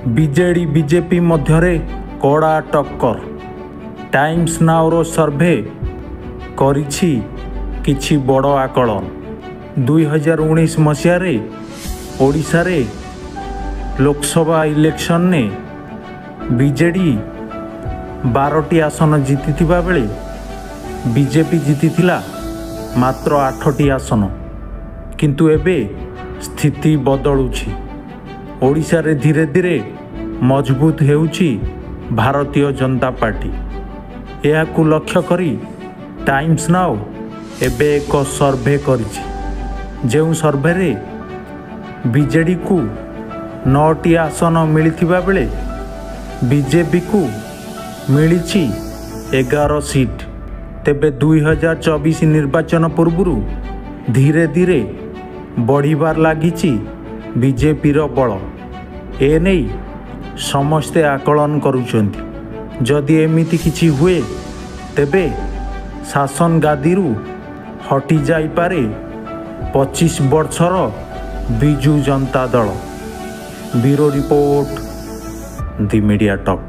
BJD BJP ମଧ୍ୟରେ କଡ଼ା ଟକ୍କର। ଟାଇମ୍ସ ନାଉର ସର୍ଭେ କରିଛି କିଛି ବଡ଼ ଆକଳନ। 2019 ମସିହାରେ ଓଡ଼ିଶାରେ ଲୋକସଭା ଇଲେକ୍ସନରେ ବିଜେଡି 12ଟି ଆସନ ଜିତିଥିବା ବେଳେ ବିଜେପି ଜିତିଥିଲା ମାତ୍ର 8ଟି ଆସନ। କିନ୍ତୁ ଏବେ ସ୍ଥିତି ବଦଳୁଛି। ଓଡ଼ିଶାରେ ଧୀରେ ଧୀରେ ମଜବୁତ ହେଉଛି ଭାରତୀୟ ଜନତା ପାର୍ଟି। ଏହାକୁ ଲକ୍ଷ୍ୟ କରି ଟାଇମ୍ସ now ଏବେ ଏକ ସର୍ଭେ କରିଛି, ଯେଉଁ ସର୍ଭେରେ ବିଜେଡିକୁ 9ଟି ଆସନ ମିଳିଥିବା ବେଳେ ବିଜେପିକୁ ମିଳିଛି 11 ସିଟ୍। ତେବେ 2024 ନିର୍ବାଚନ ପୂର୍ବରୁ ଧୀରେ ଧୀରେ ବଢ଼ିବାରେ ଲାଗିଛି ବିଜେପିର ବଳ। ଏନେଇ ସମସ୍ତେ ଆକଳନ କରୁଛନ୍ତି। ଯଦି ଏମିତି କିଛି ହୁଏ, ତେବେ ଶାସନ ଗାଦିରୁ ହଟିଯାଇପାରେ 25 ବର୍ଷର ବିଜୁ ଜନତା ଦଳ। Bureau report, the media talk.